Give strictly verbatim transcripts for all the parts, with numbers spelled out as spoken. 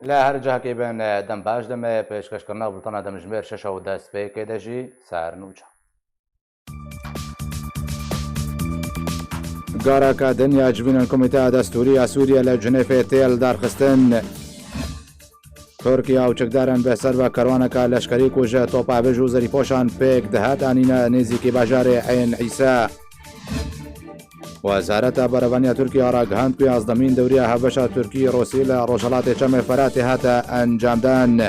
Li her cihekê bin, dem baş, demê pêşkêşkirina bultena demjimêr şeş û dest pê kê de jî ser nûçe. Gareka din ya civînên Komîteya Destûrî ya Sûriyê li Cinêfê tê lidarxistin. Tirkiye û çekdaran bi ser ve kerwaneke leşkerî ku ji topabij û zerîpoşan pêk dihat anîne nêzîkî bajarê Eyn Îsa. Wezareta Berevaniya Tirkiye ragihand ku yazdemîn dewriya hevbeşa Tirkî Rûsî li rojhilatê Çemê Feratê hate encamdan.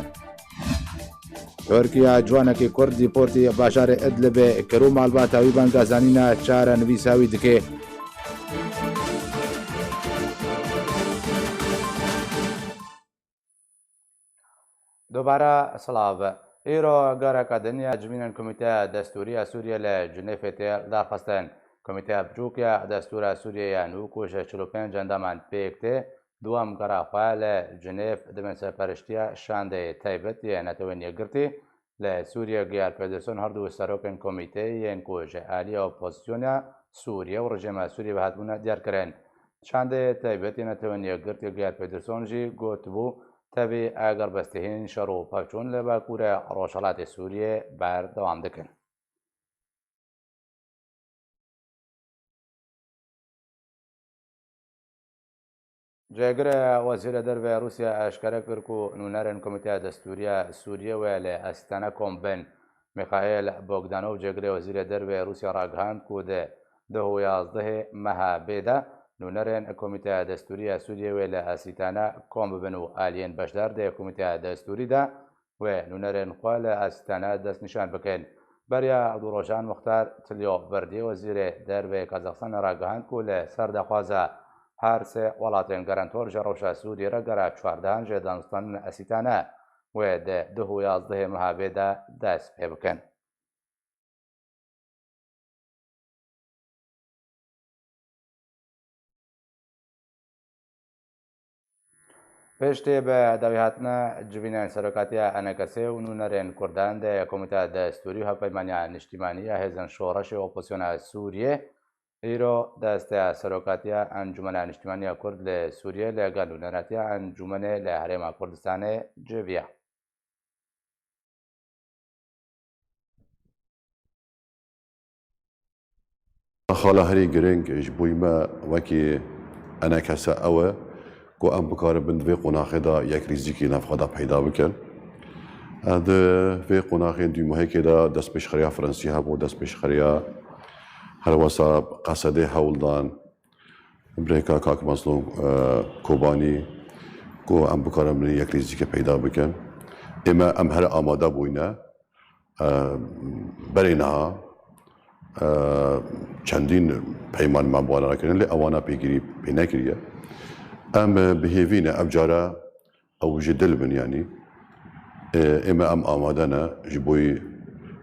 Tirkiye ciwanekî Kurd dîportî bajarê Idlibê kir û malbata wî banga zanîna çarenivîsa wî dike. Dubare silav. Îro gareka din ya civînên Komîteya Destûrî ya Sûriyê li Cinêfê tê darxistin. Komîteya Biçûk ya Destûra Sûriyê ya nû ku ji çil û pênc endaman pêk tê, duwam gara xwe li Cinêf di bin serperiştiya Şandeyê Taybet yê Netewên Yekgirtî li Sûriyê Geyer Pedersen, her du serokên komîteyê yên ku ji alî opozîsyona Sûriyê û rejîma Sûriyê ve hatibûne diyar kirin. Şandeyê Taybet yê Netewên Yekgirtî Geyer Pedersen jî gotibû, tevî eger bestihîn şer û pevçûn li Bakurê Rojhilatê Sûriyê berdewam dikin. Cêgirê Wezîrê Derve ya Rûsya eşkere kir ku nûnerên Komîteya Destûrî ya Sûriyê wê li Esîtane kom bin. Mîxaîl Bogdanov, cêgirê Wezîrê Derve ya Rûsya ragihand ku di duh û yazdehê meha bê de nûnerên Komîteya Destûrî ya Sûriyê wê li Esîtane kom bibin û aliyên beşdar di Komîteya Destûrî de wê nûnerên xwe li Esîtane destnîşan bikin. Beriya du rojan Muxtar Tilyo Berdî, Wezîrê Derve yê Kazaxstanê ragihand ku li ser daxwaza her sê welatên garantor ji rewşa Sûriyê re gera çardehan jê danûstanên Esîtane wê di duh û yazdehê meha vê de dest pê bikin. Piştî bi dawî hatina civînên serokatiya ENKSê û nûnerên Kurdan di Komîteya Destûrî û Hevpeymaniya Niştimanî ya Hêzên Şoreşê û Opozisyona Sûriyê, îro desteya serokatiya Encûmena Niştimanî ya Kurd li Sûriyê li gel nûneratiya encûmenê li Herêma Kurdistanê civiya. Xala herî girîng ji bo me wekî ENKS ew e ku em bikaribin di vê qonaxê de yekrîzîkî nav xwe de peyda bikin. Di vê qonaxê dûmahekê de destpêşxeriya Fransî hebû, destpêşxeriya herwesa Qesedê hewl dan, Birêka kak Mazlûm, e, Kobanî, ku em bikarin yekrîzîkê peyda bikin. Ême em here amade bûyne. E, berê niha, e, çendîn peyman me bi wan re kirin, lê ewana pêgirî pê nekiriye. Em, e, bi hêvî ne, ev cara ew ji dil bin, yanî, e, ême em amade ne ji bo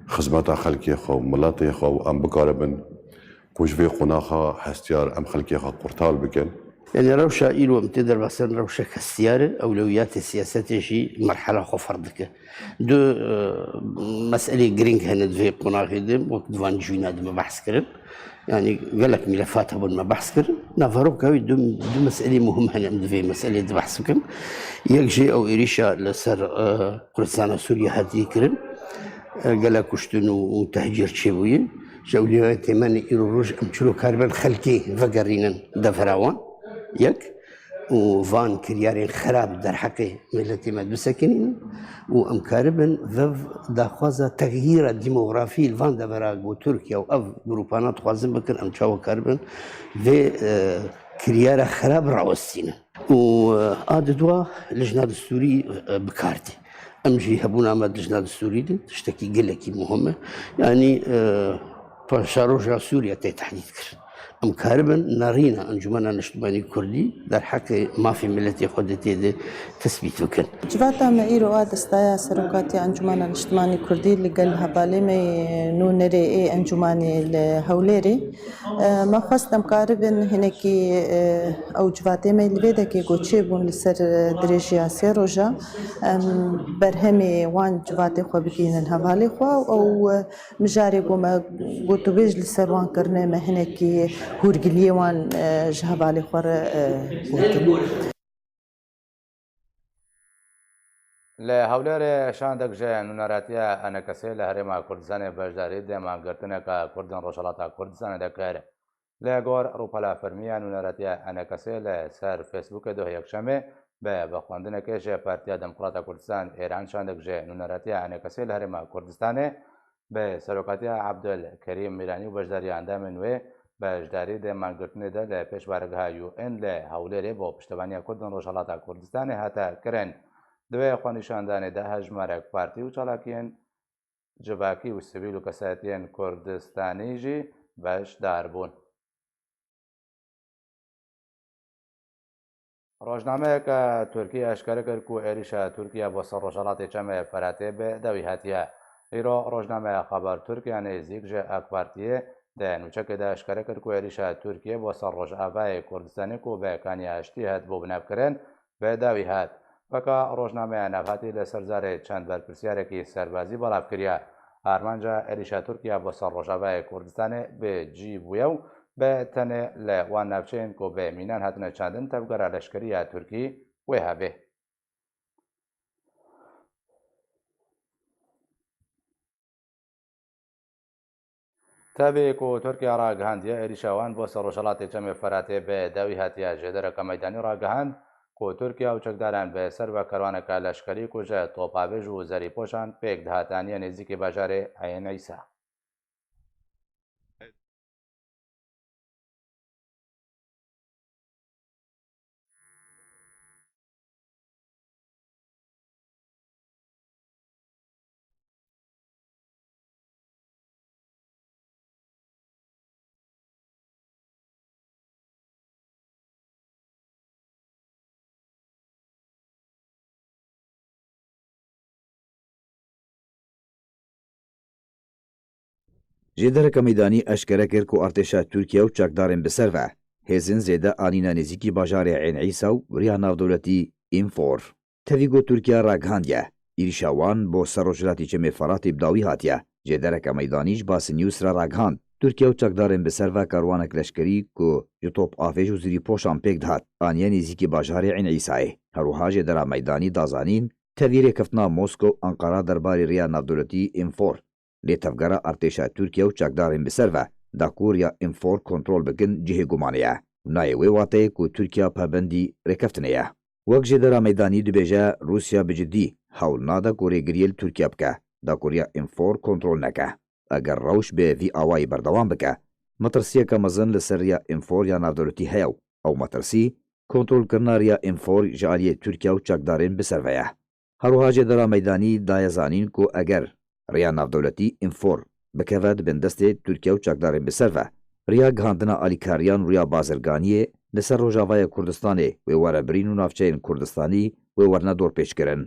xizmeta xelkê xwe û miletê xwe û em bikaribin ku ji vê qonaxa hestiyar em xelkê xwe qurtal bikin. Yanî rewşa îro em tê derbasî rewşek hestiyar e, ewlewiyatê siyasetê jî merhela xwe ferz dike. Du, e, meselê girîng hene di vê qonaxê de, wek di van cîna de me behs kirin. Yanî gelek mîlefat hebûn me behs kir. Naveroka wî du, du meselê muhim hene, em di vê meselê de behs bikin. Yek jê ew êrîşa li ser, e, Kurdistana Sûriye hatiye kirin. E, gelek kuştin û, û tehcîr çêbûye. Ji ewliyayê têmenê îro roj em çilo karibin xelkê vegerînin devera wan. Yek. Û van kiryarên xerab derheqê miletê me bisekinînin û em karibin vev daxwaza texyîra demografî li van devera ku Tirkiye û ev grûpana dixwazin bikin, em çawa karibin vê, e, kiryara xerab rawestînin. Û, e, a didwa lijna distûrî, e, bi kar tê. Em jî hebûna me lijna distûrî de tiştekî gelekî muhim e. Yanî, e, paşaroja Sûriye tê tehdît kirin. Em karibin nerîna Encûmena Niştimanî Kurdî derheqê mafê miletê xwe de tê de tesbît bikin. Civata me îro a destaya serokatiya Encûmena Niştimanî Kurdî li gel hevalê me yê nûnerê ê encûmanê li Hewlêrê. E, me xwest em karibin hinekî, e, ew civatê me li vê dekê ku çêbûn li ser, e, dirêjiya sê roja, em berhemê wan civatê xwe bigihînin hevalê xwe û, e, mijarê ku me gotûbêj li ser wan kirine, me hinekî hûrgiliyê wan, e, ji hevalê xwe re, e, gotin. Li Hewlêrê şandek ji nûneretiya ENKSê li Herêma Kurdistanê beşdarî dê mangirtineke Kurdên Rojhilata Kurdistanê de kir. Li gor rûpela fermî ya nûneretiya ENKSê li ser Facebookê doh Yekşemê bi vexwendinekê ji Partiya Demokrata Kurdistan Êran şandek ji nûneretiya ENKSê li Herêma Kurdistanê bi serokatiya Abdulkerîm Mîranî û beşdariya endamên wê beşdarî di mangirtinê de li pêş baregeha U N li Hewlêrê bo piştevaniya Kurdên Rojhilata Kurdistanê hate kirin. Di wê xwenîşandanê de hejmarek partî û çalakiyên civakî û sivîl û kesayetiyên Kurdistanî jî beşdar bûn. Rojnameyeke Tirkî eşkere kir ku êrîşa Tirkiye bo ser rojhelatê Çemê Feratê bi dawî hatiye. Îro rojnameya Xeber Tirkiye nêzîk ji AK Partiyê di nûçekê de eşkere kir ku êrîşa Tirkiye bo ser Rojavayê Kurdistanê ku bi kaniya aştî hatibû binavkirin, bi dawî hat. Weke rojnameya navhatî li ser zarê çend berpirsiyarekî serbazî belav kiriye. Armanca êrîşa Tirkiye bo ser Rojavayê Kurdistanê bi cî bûye û bi tenê li wan navçeyên ku bi mînan hatine çandin tevgera leşkerî ya Tirkî wê hevê. Tevî ku Tirkiye ragihandiye, êrîşa wan bo ser rojhelatê Çemê Feratê bi dawî hatiye. Jêdereke meydanî ragihand ku Tirkiye û çekdaran bi ser ve kerwaneke leşkerî ku ji topavêj û zerîpoşan pêk dihat aniye nêzîkî bajarê Eyn Îsa. Jêdereke meydanî eşkere kir ku artêşa Tirkiye û çekdarên bi ser ve hêzên zêde anîne nêzîkî bajarê Eyn Îsa û riya navdewletî Înfor. Tevî ku Tirkiye ragihandiye, êrîşa wan bo ser rojhilatî Çemê Feratê bi dawî hatiye. Jêdereke meydanî ji Basî News re ragihand, Tirkiye û çekdarên bi ser ve karwanek leşkerî ku ji top avêj û zirîpoşan pêk dihat, aniye nêzîkî bajarê Eyn Îsayê. Her wiha jêdera meydanî da zanîn, tevî rêkeftina Moskow Anqara derbarê riya navdewletî Înfor. Lê tevgera artêşa Tirkiye û çekdarên bi ser ve da ku riya Înfor kontrol bikin cihê gumanê ye. Nayê wê wateyê ku Tirkiye pabendî rêkeftinê ye. Wek jêdera meydanî dibêje, Rûsya bi cidî hewl nade ku rêgiriyê li Tirkiye bike, da ku riya Înfor kontrol neke. Eger rewş bi vî awayî berdewam bike, metirsiyeke mezin li ser riya Înfor ya navdewletî heye û ew metirsî kontrolkirina riya Înfor ji aliyê Tirkiye û çekdarên bi ser ve ye. Her wiha jêdera meydanî daye zanîn ku eger riya navdewletî Înfor bikeve di bin destê Tirkiye û çekdarên bi ser ve, riya gihandina alîkariyan û riya bazirganiyê li ser Rojavayê Kurdistanê wê were birîn û navçeyên Kurdistanî wê werine dorpêçkirin.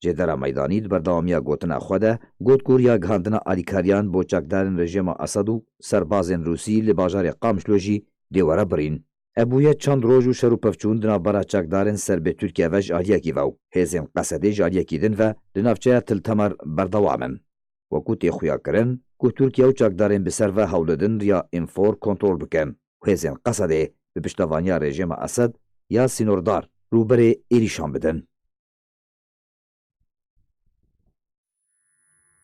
Jêdera meydanî di berdewamiya gotina xwe de got ku riya gihandina alîkariyan bo çekdarên rejîma Esed û serbazên Rûsî li bajarê Qamişlo jî dê were birîn. Ev bûye çend roj û şer û pevçûn di navbera çekdarên ser bi Tirkiye ve ji aliyekî ve û hêzên Qesedê ji aliyekî din ve di navçeya Til Temer berdewam in. Wekû tê xuyakirin ku Tirkiye û çekdarên bi ser ve hewl didin riya Înfor kontrol bikin û hêzên Qesedê bi piştevaniya rejîma Esed ya sînordar rûberê êrîşan bidin.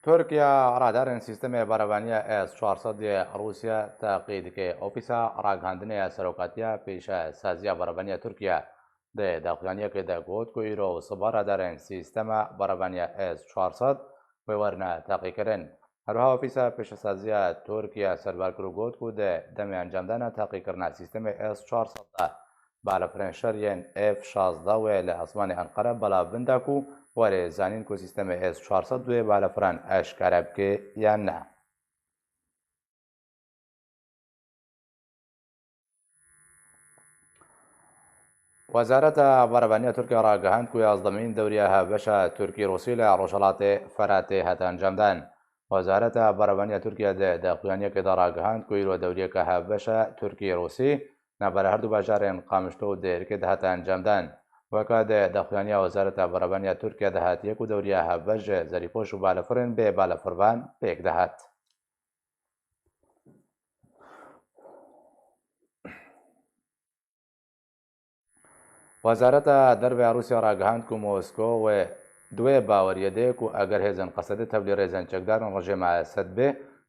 Tirkiye radarên sîstemê berevanî ya S çar sed yê Rûsya teqî dike. Ofîsa Ragihandinê ya Serokatiya Pêşesaziya Berevanî ya Tirkiye di daxuyaniyekê de got ku îro siba radarên sîstema berevanî ya S çar sed wê werine teqîkirin. Her wiha Ofîsa Pêşesaziya Tirkiye serbar kir û got ku di demê encamdana teqîkirina sîstemê S çar sed de balafirên şer yên F şazdeh wê li esmanê Enqere belav bin da ku were zanîn ku sîstemê S çar sed wê balafiran eşkere bike yan ne. Wezareta Berevanî ya Tirkiye ragihand ku yazdemîn dewriya hevbeşa Tirkî-Rûsî li Rojhelatê Feratê hate encamdan. Wezareta Berevanî ya Tirkiye di daxuyaniyekê de ragihand ku îro dewriyeke hevbeşa Tirkî-Rûsî navbera her du bajarên Qamişlo û Dêrikê de hate encamdan. Weke di daxuyaniya Wezareta Berevanî ya Tirkiye de hatiye ku dewriya hevbeş ji zerîpoş û balafirên bê balafirvan pêk dihat. Wezareta Derve ya Rûsya ragihand ku Moskow wê Di wê baweriyê de ku eger hêzên Qesedê tevlî rêzên çekdarên rejîma Esed bê,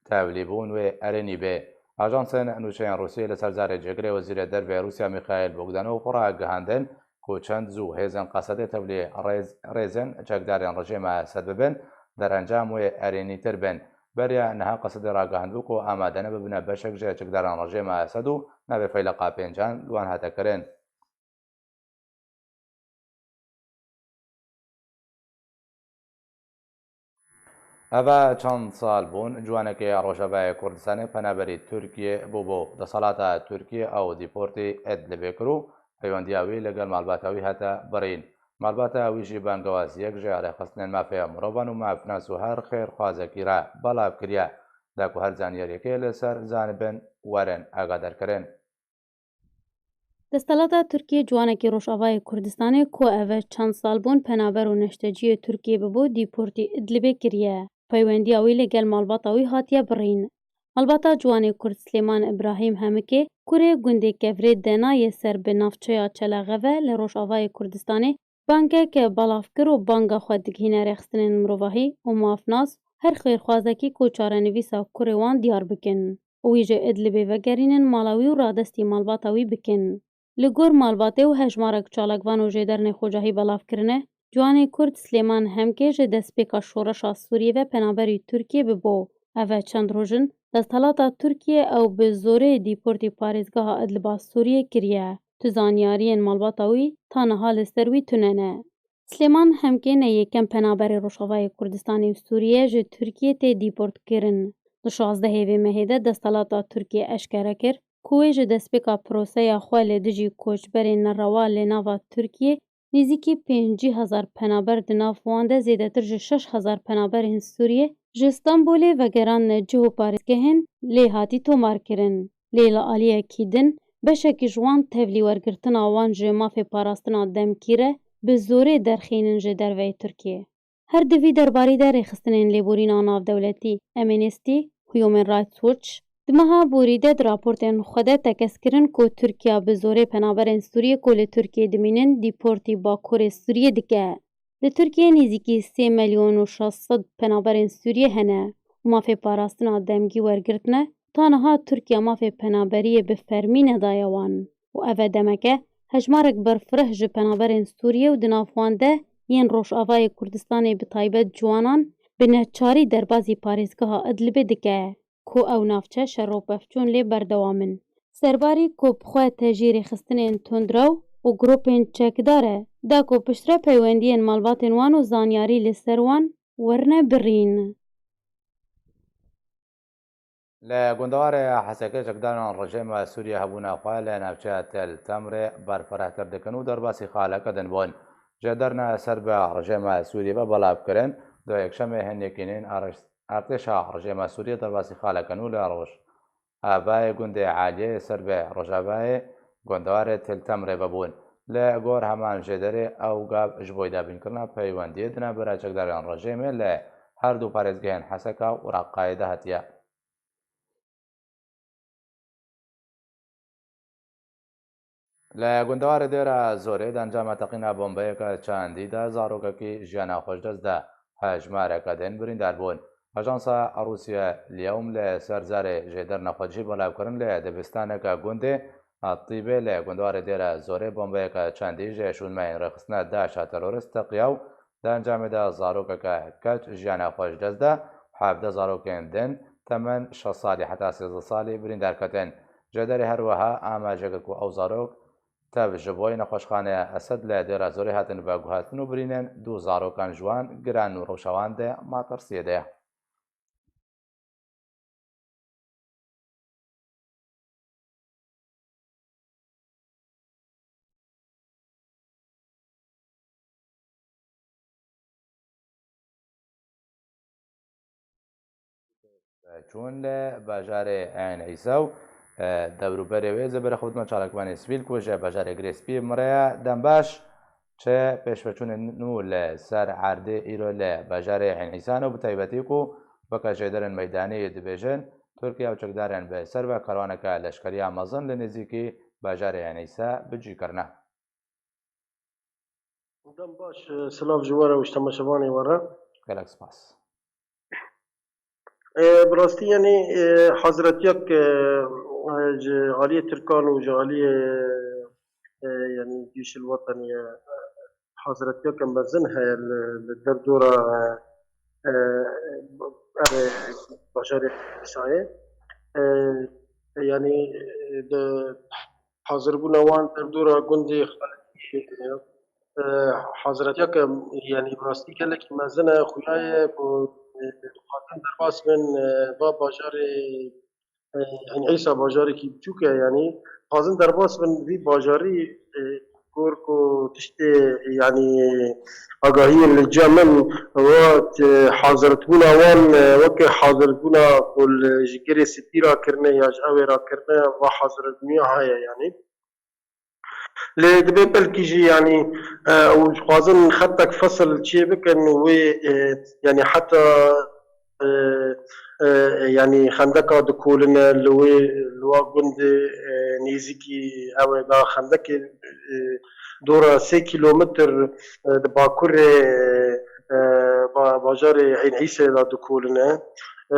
tevlîbûn wê erênî bê. Ajansên nûçeyên Rûsiyê li ser zarê cêgirê Wezîrê Dervê Rûsya Mîxaîl Bogdanov ragihandin ku çend zû hêzên Qesedê tevlî rêz-, rêzên çekdarên rejîma Esed bibin, derencam wê erênîtir bin. Beriya niha Qesedê ragihandibû ku amade ne bibine beşek ji çekdarên rejîma Esed û navê feyleqa pêncan li wan hate kirin. Eve çend sal bûn, ciwanekê Rojavayê Kurdistanê penaberî Tirkiyê bûbû. Desthilata Tirkiyê ew dîportî Idlibê kir û peywendiya wî li gel malbata wî hate birîn. Malbata wî jî bangewaziyek ji rêxistinên mafê mirovan û mafnas û her xêrxwazekî re belav kiriye, da ku her zanyariyekê li ser zanibin werin agadarkirin. Desthilata Tirkiyê ciwanekî Rojavayê Kurdistanê ku eve çend sal bûn penaber û neşteciyê Tirkiyê bibû, dîportî Idlibê kiriye. Peywendiya wî li gel malbata wî hatiye birîn. Malbata ciwanê Kurd Silêman Îbrahîm Hemikê, kurê gundê Kevrê Dena yê ser bi navçeya Çelexeve li Rojavayê Kurdistanê, bangeke belav kir û banga xwe digihîne rêxistinên mirovahî û mafnas, her xêrxwazekî ku çarenivîsa kurê wan diyar bikin û wî ji Idlibê vegerînin mala wî û radestî malbata wî bikin. Li gor malbatê û hejmarek çalakvan û jêder nêxwecahî belav kirine, ciwanê Kurd Silêman Hemkê ji destpêka şoreşa Sûriyê ve penaberî Tirkiyê bibû. Eve çend roj in, desthilata Tirkiyê ew bi zorê dîportî parêzgeha Idliba Sûriyê kiriye. Tu zanyariyên malbata wî ta niha li ser wî tune ne. Silêman Hemkê ne yekem penaberê Rojavayê Kurdistanê û Sûriyê ji Tirkiyê tê dîportkirin. Di şazdehê vê mehê de desthilata Tirkiyê eşkere kir ku wê ji destpêka proseya xwe li dijî koçberên nerewa li nava Tirkiyê nêzîkî pêncî hezar penaber di nav wan de zêdetir ji şeş hezar penaberên Sûriyê ji Stenbolê vegerandine cih û parêzgehên lê hatî tomarkirin. Lê li aliyekî din beşekî ji wan tevlî wergirtina wan ji mafê parastina demkî re bi zorê derxînin ji derveyê Tirkiyê. Her di vî derbarî de rêxistinên lêborîna navdewletî Amnesty, Human Rights Watch, di meha borî de di raportên xwe de tekez kirin ku Tirkiya bi zorê penaberên Sûriyê ku li Tirkiyê dimînin dîportî Bakurê Sûriyê dike. Li Tirkiyê nêzîkî sê milyon û şeş sed penaberên Sûriyê hene û mafê parastina demgî wergirtine, ta niha Tirkiya mafê penaberiyê bi fermî nedaye wan û ev e demeke hejmarek berfireh ji penaberên Sûriyê û di nav wan de yên Rojavayê Kurdistanê bi taybet ciwanan bi neçarî derbazî parêzgeha Idlibê dike, ku ew navçe şer û pevçûn lê berdewam in. Serbarî ku bi xwe tejî rêxistinên tundrew û grûpên çekdar e, da ku piştre peywendiyên malbatên wan û zanyarî li ser wan werine birîn. Li gundewarê Hesekê çekdarên rejîma Sûriyê hebûna xwe li navçeya Tel Temrê berfirehtir dikin û derbasî xaleke din bûn. Ji derna ser bi rejîma Sûriyê ve belav kirin, di Yekşemê hin yekînên arş-, artêşa rejîma Sûriyê derbasî xaleke nû li roj. Avayê gundê Aliyê ser bi rojavayê gundewarê Til Temrê vebûn. Li gor heman jêderê ew gav ji bo dabînkirina peywendiyê di navbera çekdarên rejîmê li her du parêzgehên Heseka û Reqayê de hatiye. Li gundewarê Dêra Zorê di encama teqîna bombeyeke çandî de zarokekî jiyana xwe ji dest da. Hejmareke din birîndar bûn. Ajansa Rûsya Liyewm li ser zarê jêder nexweşî belav kirin lê dibistaneke gundê Tîbê li gundewarê Dêra Zorê bombeyeke çandî ji şûnmeyên rêxistina DAIŞ a terorist teqiya û di encamê de zarokeke keç jiyana xwe ji dest da, hevdeh zarokên din temen şeş salî heta sêzdeh salî birîndar ketin. Jêderê her wiha amaje kir ku ew zarok tev ji bo nexweşxaneya Esed li Dêra Zorê hatin veguhestin û birînên du zarokan ji wan giran û rewşa wan di matirsiyê de ye. Çûn li bajarê Eyn Îsa û, e, dewrûberê wê zêbere xwe dima çalakvanê sivîl ku ji bajarê Girê Spî mireya dembaş. Çi pêşveçûnên nû li ser erdê îro li bajarê Eyn Îsan û bi taybetî ku weke jêderên meydanî dibêjin, Tirkiye û çekdarên bi ser ve karwaneke leşkeriya mezin li nêzîkî bajarê Eyn Îsa bi cî kirine. Dem baş, e, silav ji we re û ji temaşevanê we re. Gelek spas. E, bi rastî, yanî, e, hazretiyak, e, e, ji aliyê Tirkan û ji aliyê, e, yanî Cîşil Wetenî, e, hazretiyeke mezin heye li, li derdora, e, e, erê bajarê Hêsayê. E, yanî, e, di hazirbûna wan derdora gundê Xaletiyê, e, hazretiyeke, yanî bi rastî gelekî mezin e, xuya ye ku, e, dixwazin derbas bin, e, va bajarê, e, Eyn Îsa bajarekî biçûk e, yanî dixwazin derbas bin vî bajarî, e, gor ku tiştê, yanî agahiyên li cem min, wet, e, hazirbûna wan, e, weke hazirbûna ku li ji girê spî rakirine ya ji ewê rakirine, va hazirbûniya heye, yanî. Lê dibê belkî jî, yanî, e, û dixwazin xetek fesil çê bikin, wê, e, yanî heta, e, e, yanî xendeka dikoline li wê, li wa gundê, e, nêzîkî ew ê da xendekê, e, dora sê kîlometr, e, di bakurê, e, ba-, bajarê Eyn Îsê de dikoline.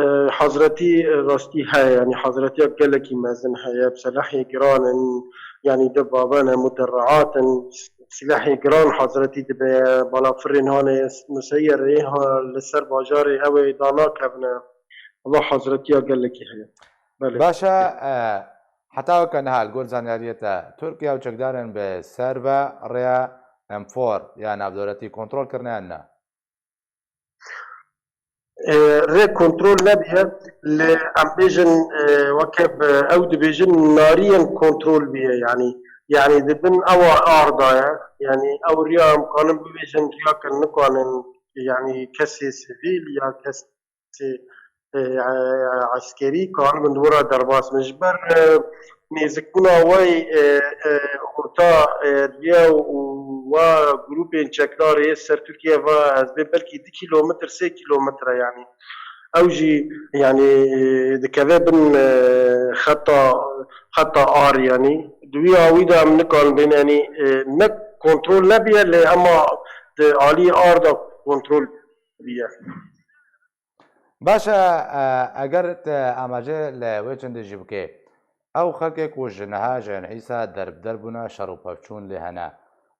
E, hazretî, e, rastî heye, yanî hazretiya gelekî mezin heye, bi selehê giran in, yanî di baben e, muderreat in, silehê giran hazretî dibe, balafirên hane museyerê ha li ser bajarê ew ê danakevine. Allah hazretiya gelekî heye. Belê. Baş e, e, heta weke niha li gor zanyariyê te, Tirkiye û çekdarên bi ser ve rêya M four ya navdewletî kontrol kirine yan ne? E, rê kontrol nebiye, lê em bêjin, e, weke bi, ew dibêjin nariyên kontrol biye, yanî, yanî di bin ewa arda ye, yanî ew riya em kanin bibêjin riya ke nikanin, yanî kesê sivîl ya kesê, e, eskerî kanin bin di wira derbas bin. Ji ber, e, nêzikbûna wê, e, e, orta, e, riya û wa grûpên çekdarê ser Tirkiye ve ez bê belkî du kîlometr, sê kîlometr e, yanî. Ew jî, yanî, e, dikeve bin, e, xeta, xeta ar, yanî. Di wî awî de em nikan bên, yanî, e, ne kontrol nebiye, lê hema di alî ar de kontrol biye. Baş e, e, eger te amacê li wê çendê jî bike, ew xelkê ku ji niha ji Eyn Îsa derbider bûne, şer û pevçûn lê hene,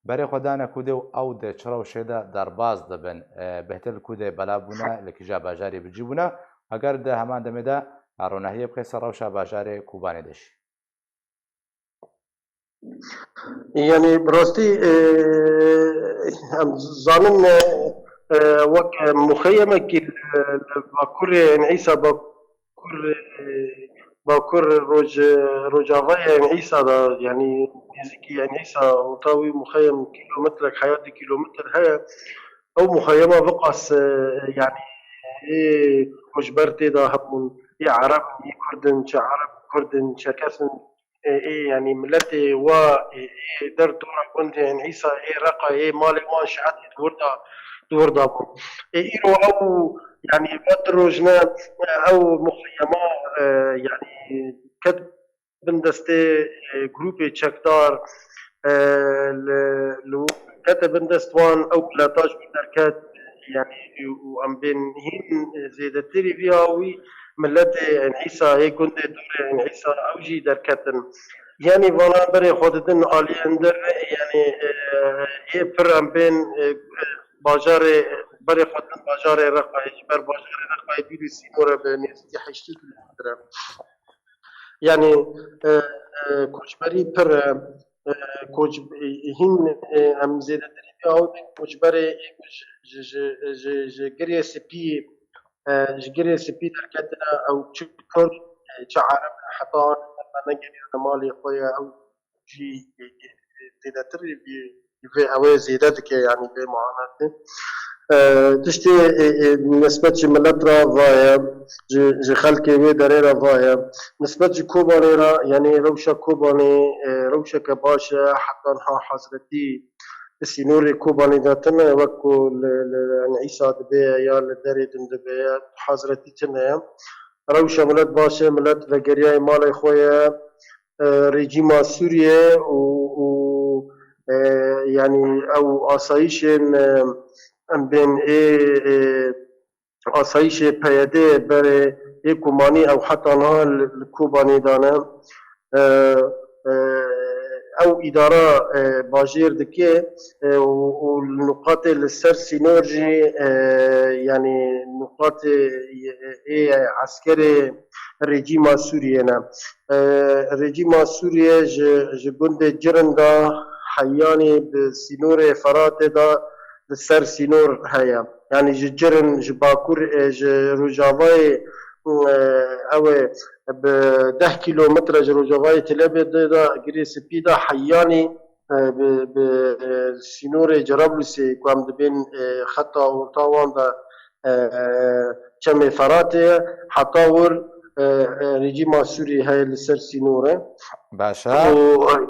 berê xwe dane kûdê û ew di çi rewşê de derbas dibin, e, bêhtir li kûdê belav bûne, li kîja bajarî bi cî bûne, eger di heman demê de ronahiyê bike ser rewşa bajarê Kobanê de jî? Yanî bi rastî, e, em zanin, e, e, wek muxeyemekî li, li bakurê Eyn Îsa, bakur, e, bakur roj, rojavayê Eyn Îsa de, yanî nêzîkî Eyn Îsa, orta wî muxeyem kîlometrek, heya du kîlometr heye. Ew muxeyema viqas, e, yanî ê koçber tê de hebûn, ê Ereb in, ê Kurd in, çi Ereb, Kurd in, Çerkes in, ê, ê, yanî miletê wa, ê, ê der dora gundê Eyn Îsa, ê Reqa, ê malê wan şietî di wir de, di wir de bûn. Ê, îro ew, yanî va du rojne, e, ew muxeyema, e, yanî ket bin destê, e, grûpê çekdar, e, li, li, kete bin dest wan, ew mileta ji wî derket, yanî û em bên hîn zêdetirî vî awî miletê Eyn Îsa, ê gundê dorê Eyn Îsa, ew jî derketin. Yanî vana berê xwe didin aliyên derve, yanî, e, ê pir em bên, e, bajarê, berê xwe didin bajarê Reqayê, ji ber bajarê Reqayê dûrî sînor e, bi nêzîkî heştê kîlometre. Yanî, e, e, koçberî pir e, e, koç, e, hîn, e, em zêdetirî vê awê koçberê ji, ji, ji, ji, ji Girê Spî, e, ji Girê Spî derketine, ew çi Kurd, e, çi Ereb, heta an me negeriyane malê xwe ye, ew jî, e, e, zêdetirî vê, vê ew ê zêde dike, yanî vê muanetê. E, tiştê, e, e, nisbet ji milet re va ye, ji, ji xelkê wê derê re va ye. Nisbet ji Kobanê re, yanî rewşa Kobanê, e, rewşeke baş e, heta niha hazretî di sînorê Kobanê de tune, wek ku li, li, li Îsa dibe ya li derê din dibe, hazretî tune ye. Rewşa milet baş e, milet vegeriya malê xwe ye, e, rejîma Sûriye û, û, E, yanî ew asayîşên, e, em bên ê, e, asayîşê P Y D berê ê Komanî ew heta niha li, li Kobanê de ne. E, e, ew îdara, e, bajêr dike, e, û, û li nuqatê li ser sînor jî, e, yanî nuqatê ê eskerê rejîma Sûriyê ne. E, rejîma Sûriye ji, ji gundê Cirin de heyanî bi sînorê Feratê de li ser sînor heye. Yanî ji Cirin, ji Bakur, e, ji Rojavayê, e, ew ê bi deh kîlometre ji Rojavayê Tilebê de, de Girê Spî de heyanî, e, bi, bi, e, sînorê Cerablusê ku em dibên, e, xeta orta wan de, e, e, Çemê Feratê ye, heta wir, e, e, rejîma Sûriyê heye li ser sînorê. Baş e. Û, e,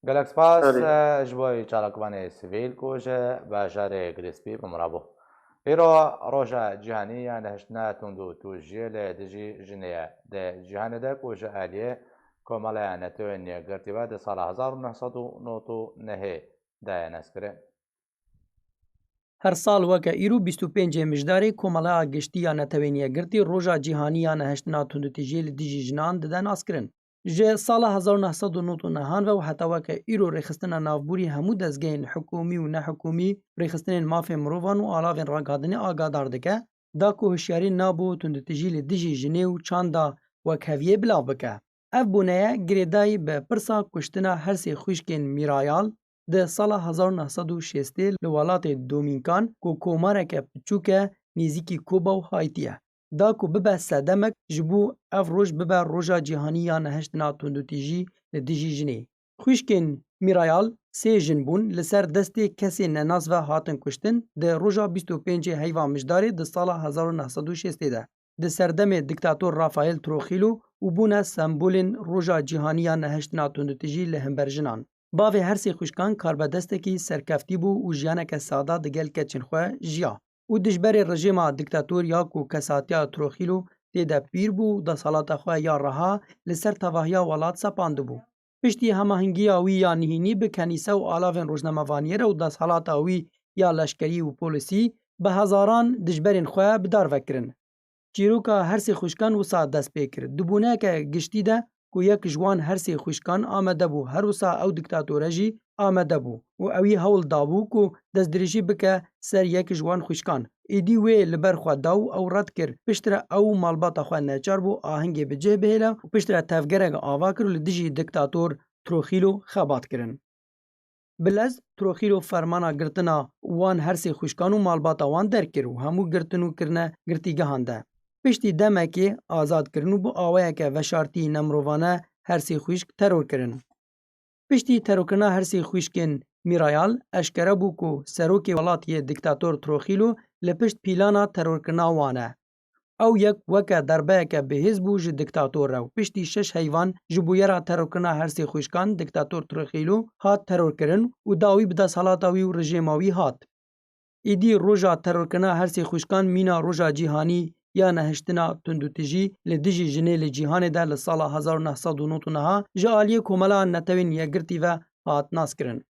Gelek spas, Erê. e, ji bo çalakvanê sivîl ku ji bajarê Girê Spî bi min re bû. Îro roja cîhanî ya nehiştina tund û tûjiyê li dijî jinê ye. Di cîhanê de ku ji aliyê Komeleya Netewên Yekgirtî ve di sala hezar û neh sed û nod û nehê daye neskirin. Her sal weke îro bîst û pêncê Mijdarê Komeleya Giştî ya Netewên Yekgirtî Roja Cîhanî ya Nehiştina Tundûtîjiyê li Dijî Jinan dide naskirin. Ji sala hezar û neh sed û nod û nehan ve û heta weke îro rêxistina navborî hemû dezgehên hikûmî û nehikûmî rêxistinên mafên mirovan û alavên ragihandinê agadar dike, da ku hişyarî nabo tundûtîjî li dijî jinê û çanda wekheviyê bilav bike. Ev bûne ye girêdayî bi pirsa kuştina her sê xwişkên Mîrayal di sala hezar û neh sed û şêstê li welatê Domînkan ku komareke piçûk e nêzîkî Koba û Haytî ye, da ku bibe sedemek ji bo ev roj bibe roja cîhanî ya nehiştina tundûtîjî li dijî jinê. Xwişkên Mîrayal sê jin bûn, li ser destê kesê nenas ve hatin kuştin di roja bîst û pêncê heyva Mijdarê di sala hezar û neh sed û şêstê de. Di serdemê diktator Rafael Trujillo û bûne sembolên roja cîhanî ya nehiştina tundûtîjî li hember jinan. Bavê her sê xwişkan karbedestekî serkeftî bû û jiyaneke sada digel keçên xwe jiya. Û dijberê rejîma diktator ya ku kesatiya Trujillo tê de pîr bû û desthilata xwe ya reha li ser tevahiya welat sepandibû. Piştî hemahengiya wî ya nihênî bi kenîse û alavên rojnamevaniyê re û desthilata wî ya leşkerî û polîsî, bi hezaran dijberên xwe bi dar ve kirin. Çîroka her sê xwişkan wisa dest pê kir. Di bûneke giştî de ku yek ji wan her sê xwişkan amade bû, her wisa ew diktatore jî amade bû û ewî hewl dabû ku destdirêjî bike ser yek ji wan xwişkan. Êdî wê li ber xwe da û ew red kir. Piştre ew û malbata xwe neçar bû ahengê bi cih bihêle û piştre tevgerek ava kir û li dijî diktator Trujillo xebat kirin. Bi lez Trujillo fermana girtina wan her sê xwişkan û malbata wan derkir û hemû girtin û kirine girtîgehan de. Piştî demekê azad kirin û bi awayeke veşartî nemirovane her sê xwişk teror kirin. Piştî terorkirina her sê xwişkên Mîrayal, eşkere bû ku serokê welatiyê diktator Trujillo li pişt pîlana terorkirina wan e. Ew yek weke derbeyeke bihêz bû ji diktator re û piştî şeş heyvan ji bûyera terorkirina her sê xwişkan diktator Trujillo hat terorkirin û dawî bi desthilata wî û rejêma wî hat. Êdî roja terorkirina her sê xwişkan mîna roja cîhanî ya nehiştina tundûtijî li dijî jinê li cîhanê de li sala hezar û neh sed û nod û neh ji aliyê Komela Netewên Yekgirtî ve hat naskirin.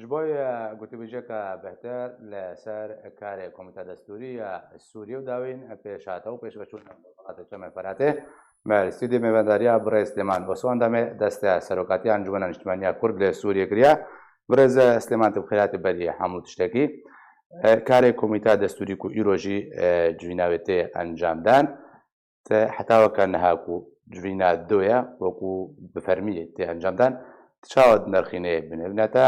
Ji bo, e, gotîbêjeke bêhtir li ser karê Komîta Destûrî ya Sûriyê û dawîn pêşhate û pêşveçûn welatê Çemê Feratê, me li stûdyoyê mêvendariya birêz Silêman Osman de me destê Serokatiya Encûmena Niştimanî ya Kurd li Sûriyê kiriye. Birêz Silêman, tu bi xêr hatî berî hemû tiştekî. E, karê Komîta Destûrî ku îro jî, e, civîna wê tê encamdan, te heta weke niha ku civîna do ye, wekû bi fermî tê encamdan, tu çawa dinirxînê binêrîne te,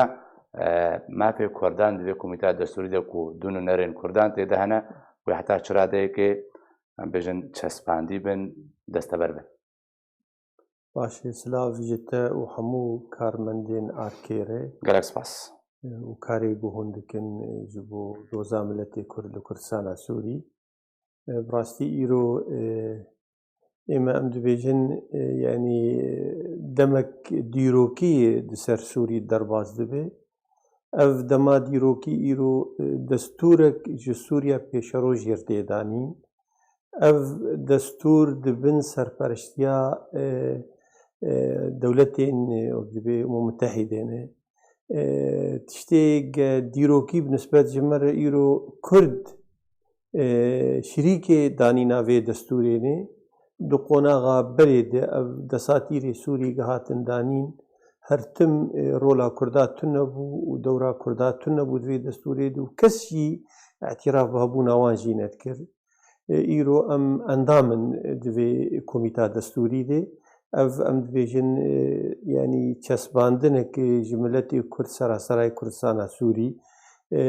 e, mafê Kurdan di vê Komîta Destûrî de ku du nûnerên Kurdan tê de hene, wê heta çi radeyekê, em bêjin, çespandî bin, desteber bin? Baş e, silav ji te û hemû karmendên Arkê re. Gelek spas. Û karê ku hûn dikin ji bo doza miletê Kurd li Kurdistana Sûrî. Bi rastî îro, e, ême em dibêjin, e, yanî, e, demek dîrokî di ser Sûrî derbas dibe. Ev dema dîrokî îro, e, destûrek ji Sûriya pêşerojê re tê danîn. Ev destûr di bin serperiştiya, e, e, dewletên, e, wek dibê Umem Mutehîdê ne. E, tiştê ge dîrokî bi nisbet ji me re îro Kurd, e, şirîkê danîna vê destûrê ne. Di qonaxa berê de ev desatîrê Sûrî ge hatin danîn, her tim, e, rola Kurda tune bû û dewra Kurda tune bû di vê destûrê de û kes jî îtiraf bi hebûna wan jî nedikir. E, îro em endam in di vê komîta destûrî de. Ev em dibêjin, e, yanî çesbandinek ji miletê Kurd seraserayê Kurdistana Sûrî. E,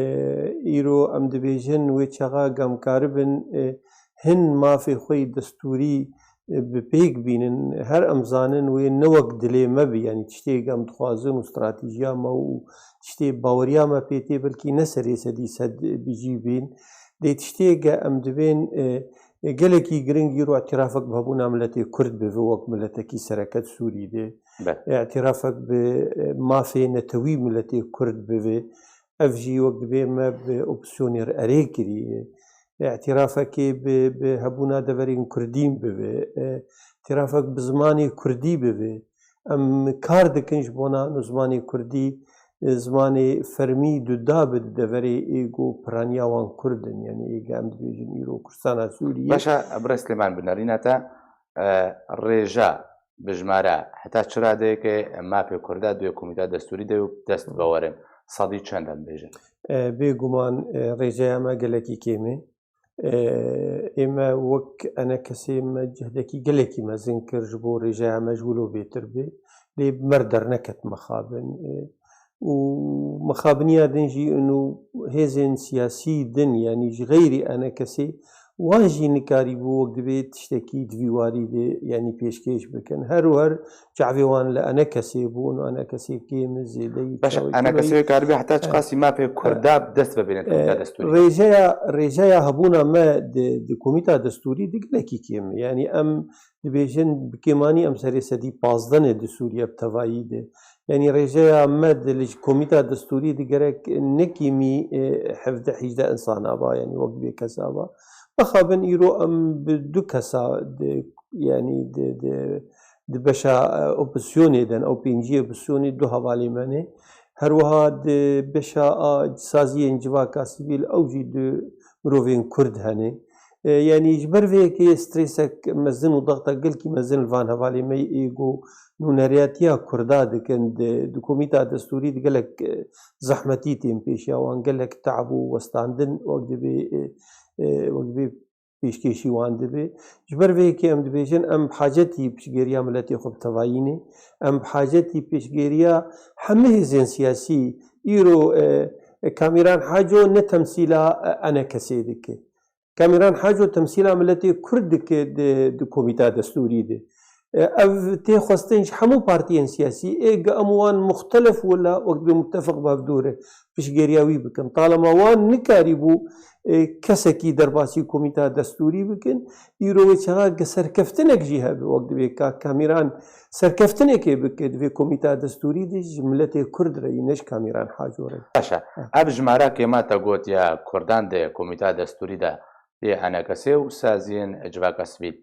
îro em dibêjin wê çaxa ge em karibin, e, hin mafê xwe yê destûrî, e, bi pêk bînin. Her em zanin wê ne wek dilê me bî, yanî tiştê ge em dixwazin û stratejiya me û tiştê baweriya me pê tê belkî ne serê sedî sed bi cî bên. Lê tiştê ge em dibên, e, e, gelekî giring îro îtirafek bi hebûna miletê Kurd bibe wek miletekî sereket Sûrî de. Be. E, îtirafek bi, e, mafê netewî miletê Kurd bibe. Ev jî wek dibê me bi opsiyonê re erê kiriye. E, îtirafekê bi, bi hebûna deverên Kurdîn bibe. E, îtirafek bi zimanê Kurdî bibe. Em kar dikin ji bona û zimanê Kurdî, e, zimanê fermî duda bi di deverê ê ku piraniya wan Kurd in, yanî ê ge em dibêjin îro Kurdistana Sûriyê. Baş e, Birêz Silêman, bi nerîna te, e, rêja bi jimara heta çi radeyeke mafê Kurda di wê komîta destûrî de û dest bi we re? Sedî çend e bibêjin? E, bêguman, e, rêjeya me gelekî kêm e. E, ême wek enekesê me cehdekî gelekî mezin kir ji bo rêjeya me ji wilo bêtir bê. Lê bi me re derneket mixabin. E, û mixabiniya din jî û hêzên siyasî din, yanî ji xeyrî enekesê, wan jî nikarîbû wek dibê tiştekî di vî warî de, yanî pêşkêş bikin. Her û her çavê wan li enekesê bûn û enekesê kêm zêdeyî Baş e, çavê enekesê wê karibî heta çiqasî mafê Kurda bi dest ve bêne komîta destûrî? Rêjeya, rêjeya hebûna me di, di komîta destûrî di gelekî kêm e. Yanî em dibêjin bi kêmanî em serê sedî pazdeh ne di Sûriye bi tevayî de. Yanî rêjeya me di li komîta destûrî di gerek ne kêmî, e, hevdeh hîjdeh insana ba, yanî wek vê kesa ba. Mixabin îro em bi du kesa di, yanî di, di, di beşa, e, opozîsyonê de ne, ew pêncî opozîsyonê du hevalê me ne. Her wiha di beşa a saziyên civaka sivîl ew jî du mirovên Kurd hene. E, yanî ji ber vê yekê stresek mezin û dextek gelkî mezin li van hevalê me yê êgo nûneriyatiya Kurda dikin di, di komîta destûrî di gelek, e, zehmetî tên pêşiya wan, gelek teab û westandin wek dibê, e, e, wek dibê pêşkêşî wan dibe. Ji ber vê yekê em dibêjin, em bi hacetî piştgêriya miletê xwe bi tevayî ne. Em bi hacetî pêşgêriya hemî hêzên siyasî, îro, e, e, Kamîran Haco ne temsîla, e, enekesê dike. Kamîran Haco temsîla miletê Kurd dike di, di komîta destûrî de. E, ev tê xwestin ji hemû partiyên siyasî, ê ge em wan muxtelef wila wek dibê mutefiq bi hev dû re piştgêriya wî bikin. Talema wan nikarîbû, e, kesekî derbasî komîta destûrî bikin. Îro wê çaxa ge serkeftinek jî hebe, wek dibê Kak Kamîran serkeftinekê bike di vê komîta destûrî de ji miletê Kurd re yî, ne ji Kamîran Haco re. Baş e. Ev jimara kêma te got ya Kurdan di komîta destûrî de yê enekesê û saziyên civaka sivîl.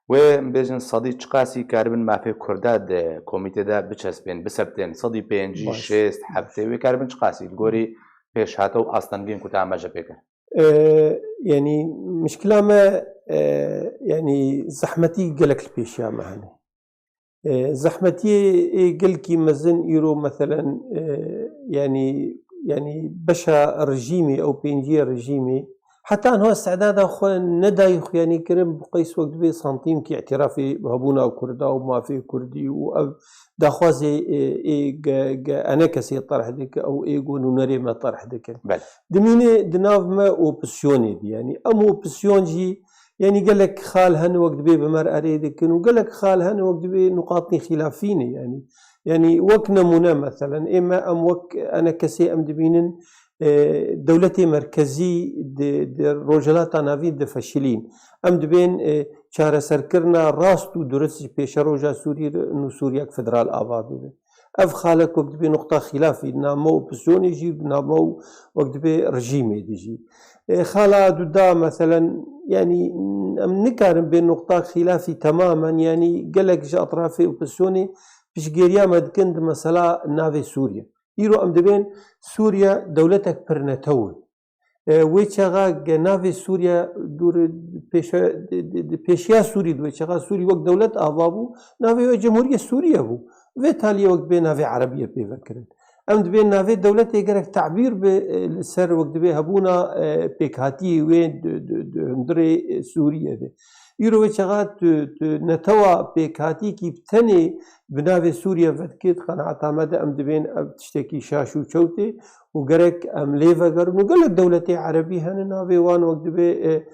Wê em bêjin sedî çiqasî karibin mafê Kurda di komîtê de biçespên, bisebtên? Sedî pêncî, Baş. şêst, heftê wê karibin çiqasî li gorî pêşhate û astengiyên ku te amaje pê kir? E, yanî mişkila me, e, yanî zehmetî gelek li pêşiya me hene. E, zehmetiyê ê gelkî mezin îro, meselen, e, yanî, yanî beşa rejîmê, ew pênciyê rejîmê, heta niha istedada xwe nedayî xuyanî kirin, bi qeys wek dibê santîmkî îtirafê hebûna Kurda û mafê Kurdî û ev daxwazê, e, ê ge, ge enekesê terh dike, ew ê gonûnerê me terh dikin. Belê. Dimîne di nav me opozîsyonê dî, yanî em opozîsyon jî Yanî gelek xal hene wek dibê bi me re erê dikin û gelek xal hene wek dibê nuqatî xîlafî ne yanî. Yanî wek nemûne meselen ê me em wek enekesê em dibînin, e, dewletê merkezî di, di Rojhilata Navîn difeşilîn. Em dibên, e, çareserkirina rast û durist ji pêşeroja Sûriyê nû Sûriyek federal ava bibe. Ev xalek wek dibê nuqta xîlafî di nav me û opozîsyonê jî, di nav me û wek dibê rejîmê de jî. E, xala duda meselen, yanî em nikarin bê nuqta xîlafî temamen, yanî gelek ji etrafê opozîsyonê piştgêriya me dikin di mesela navê Sûriye. Îro em dibên Sûriye dewletek pir netew e. E, wê çaxa ge navê Sûriye dûr pêşe-, di, di, di pêşiya Sûrî, di wê çaxa Sûrî wek dewlet ava bû, navê wê Cemhuriyê Sûriye bû. Vê taliyê wek dibê navê Erebiyê pê vekirin. Em dibê navê dewletê gerek tabîr bi, e, li ser wek dibê hebûna, e, pêkhatiyê wê di, di, di hundirê, e, Sûriyê de. Îro wê çaxa tu, tu netewa pêkhatiyekî bi tenê bi navê Sûriye vedikê, di qenaeta me de em dibên ev tiştekî şaş û çewt e û gerek em lê vegerin û gelek dewletê erebî hene navê wan wek dibê, e,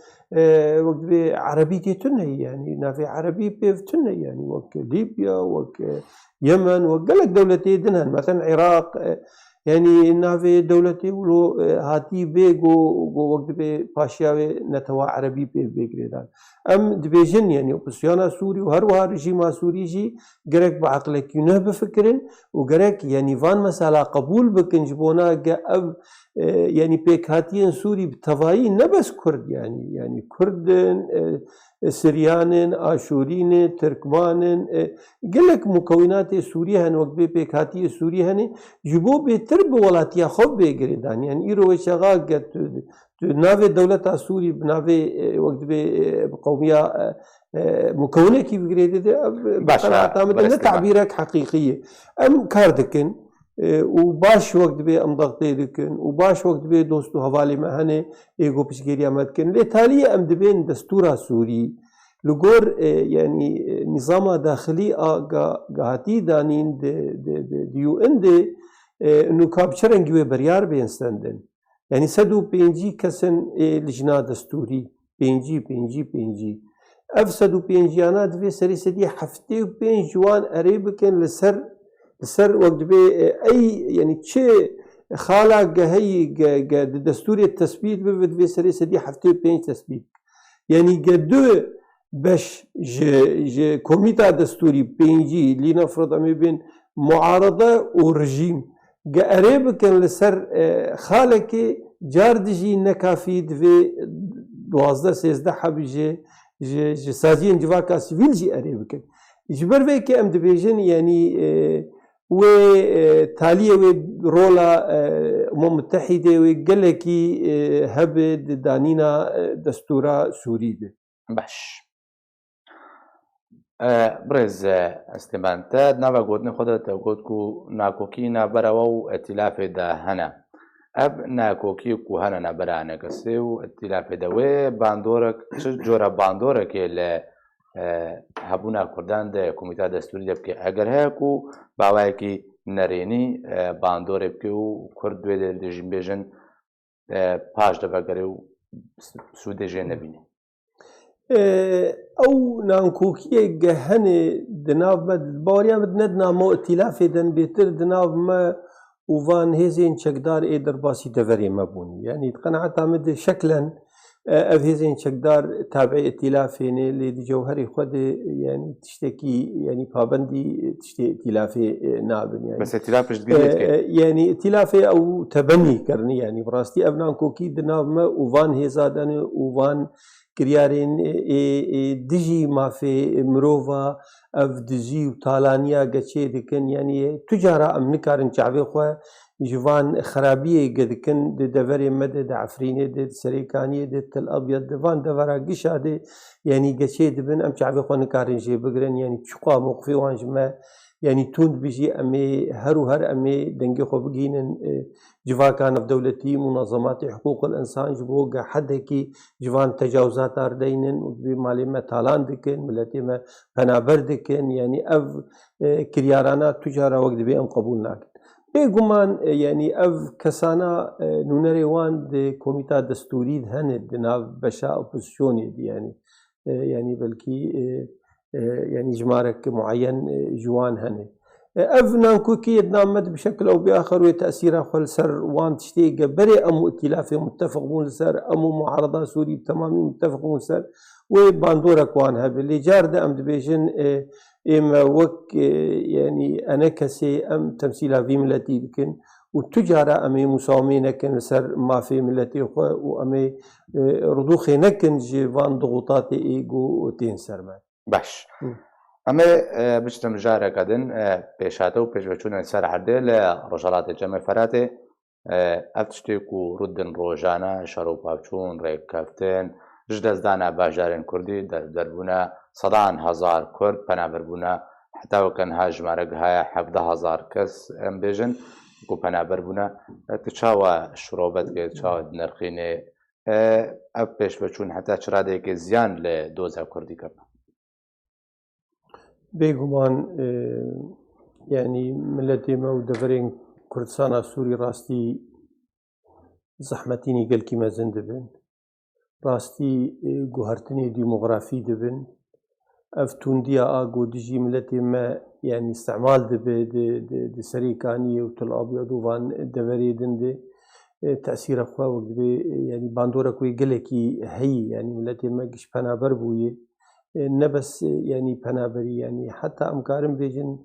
e, wek dibê erebî tê tune ye, yanî navê erebî pêv tune ye, yanî wek Lîbya, wek, e, Yemen, wek gelek dewletê din hene. Meselen Iraq, e, yanî navê dewletê wilo, e, hatî bê go, go wek dibê paşiya wê netewa erebî pêv bê girêdan. Em dibêjin, yanî opozîsyona Sûrî û her wiha rejîma Sûrî jî gerek bi eqlekî nuh bifikirin û gerek, yanî van mesela qebûl bikin ji bona ge ev, e, yanî pêkhatiyên Sûrî bi tevayî ne bes Kurd, yanî, yanî Kurd in, e, e, Siryan in, Aşûrî ne, Tirkman in, e, gelek mukewînatê Sûrî hene, wek dibê pêkhatiyê Sûrî hene, ji bo bêtir bi welatiya xwe bê girêdan. Yanî îro wê çaxa ge tu, tu navê dewleta Sûrî bi navê, e, wek dibê, e, bi qewmiya, e, e, mukewinekî bi girêdê de, ev, bi Baş e, qenaeta min de ne beristiba. Tabîrek heqîqî ye. Em kar dikin, e, û baş wek dibê em dextê dikin û baş wek dibê dost û hevalê me hene ê ku piştgiriya me dikin. Lê taliyê em dibên destûra Sûrî li gor, e, yanî, e, nîzama daxilî a ga-, gahatî danîn di, di, di, di U N de, e, nûka bi çi rengî wê biryar bên stendin. Yanî sed û pêncî kes in ê lijna destûrî, pêncî, pêncî, pêncî. Ev sed û pênciyana divê serê sedî heftê û pênc ji wan erê bikin li ser, li ser wek dibê, e, ey, yanî çi xala ge heyî ge, ge di destûrê tesbît bibe, divê serê sedî heftê û pênc tesbît. Yanî ge du beş ji, ji komîta destûrî pêncî, lîna Fred em ê bên muarede û rejîm, ge erê bikin li ser, e, xalekê, car dijî nekafî divê duwazdeh sêzdeh heb ji, ji, ji saziyên civaka sivîl jî erê bikin. Ji ber vê yekê em dibêjin, yanî, e, wê, e, taliyê wê rola, e, Umem Mutehîdê wê gelekî, e, hebe di danîna, e, destûra Sûrî de. Baş. E, birêz, e, Süleyman, te di nava gotinê xwe de te got ku nakokî navbera we û îtîlafê de hene. Ev nakokî ku hene navbera enekesê û îtîlafê de wê bandorek, çi cora bandorekê li, e, hebûna Kurdan de komîta destûrî de bike? Eger heye ku bi awayekî nerênî, e, bandorê bike û Kurd wê de dibêjin, e, paş de vegere û sûdê jê nebîne. E, ew nankokiyê ge hene di nav me de, baweriya min ne di nav me û îtîlafê de, bêtir di nav me û van hêzên çekdar ê derbasî deverê me bûn. Yanî di qenaeta min de şeklen, e, ev hêzên çekdar tabiê îtîlafê ne, lê di cewherê xwe de, yanî tiştekî, yanî pabendî tiştê îtîlafê, e, nabin. Yanî. Bes îtîlaf piştgiriyê dike. E, e, yanî îtîlafê ew tebenî kirinî, yanî bi rastî ev nankokî di nav me û van hêza de ne û van kiryarên ê, ê dijî mafê mirova, ev dizî û talaniya ge çê dikin, yanî tu cara em nikarin çavê xwe ji van xerabiyê ge dikin di deverê me de, di Efrînê de, di Serêkaniyê de, Til Abyad de, van devera gişa de, yanî ge çê dibin, em çavê xwe nikarin jê bigirin, yanî çiqa mewqifê wan ji me, yanî tund bijî, em ê her û her em ê dengê xwe bigihînin, e, civaka navdewletî, munazematê hiqûqil însan ji bo ge hedekî ji van tecawizata rideynin û dibê malê me talan dikin, miletê me penaber dikin, yanî ev, e, kiryarana tu cara wek dibê em qebûl nakin. Bêguman, e, yanî ev kesana, e, nûnerê wan di komîta destûrî de hene, di nav beşa opozîsyonê de, yanî. e, yanî belkî, e, e, yanî jimarek mueyen, e, ji wan hene. E, ev nankokiyê di nav me de bi şekil ew bi axir wê tesîra xwe li ser wan tiştê ge berê em û îtîlafê mutefeq bûn li ser, em û muarada Sûrî bi temamî mutefeq bûn li ser wê bandorek wan hebe. Lê car de em dibêjin, e, ê me wek, e, yanî enekesê em temsîla vî miletî dikin û tu cara em ê musawimê nekin li ser mafê miletê xwe û em ê, e, ridûxê nekin ji van dixutatê ê ku tên ser me. Baş. Hı. Em ê, e, biçin mijareke din, e, pêşhate û pêşveçûnên ser erdê li Rojhelatê Çemê Feratê. E, ev tiştê ku rûdin rojane, şer û pavçûn, rêkeftin, ji destdana bajarên Kurdî, de-, derbûna sedan hezar Kurd, penaberbûna heta weke niha jimare gihaye hevdeh hezar kes, em bêjin, ku penaber bûne. E, tu çawa şirove dikê, tu çawa dinirxînê? E, ev pêşveçûn heta çi radeyekê ziyan li doza Kurdî kirine? Bêguman, e, yanî miletê me û deverên Kurdistana Sûrî rastî zehmetînî gelkî mezin dibin. Rastî, e, guhertinê demografî dibin. Ev tundiya a ku dijî miletê me, yanî îstimal dibe di, di, di Serêkaniyê û Til Abyad û van deverê din de, e, tesîra xwe wek dibê, e, yanî bandorek wê gelekî heyî, yanî miletê me giş penaber bûye. E, ne bes, e, yanî penaberî, yanî heta em karin bêjin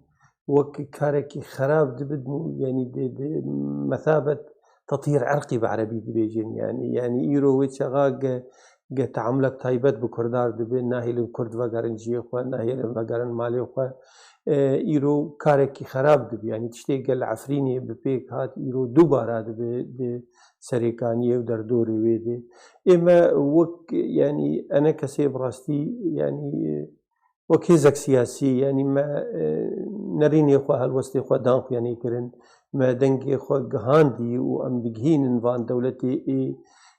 wek karekî xerab dibin, yanî di, di methabet tetîr erqî bi erebî dibêjin, yanî, yanî îro wê çaxa ge, ge teamulek taybet bi Kurdar dibe, nahêlin Kurd vegerin cihê xwe, nahêlin vegerin malê xwe. E, îro karekî xerab dibe, yanî tiştê gel Efrînê bi pêk hat, îro dubara dibe di Serêkaniyê û derdorê wê de. Ê me wek, yanî enekesê bi rastî, yanî, e, wek hêzek siyasî, yanî me, e, nerînê xwe, helwestê xwe dan xuyanî kirin. Me dengê xwe gihandî û em digihînin van dewletê ê,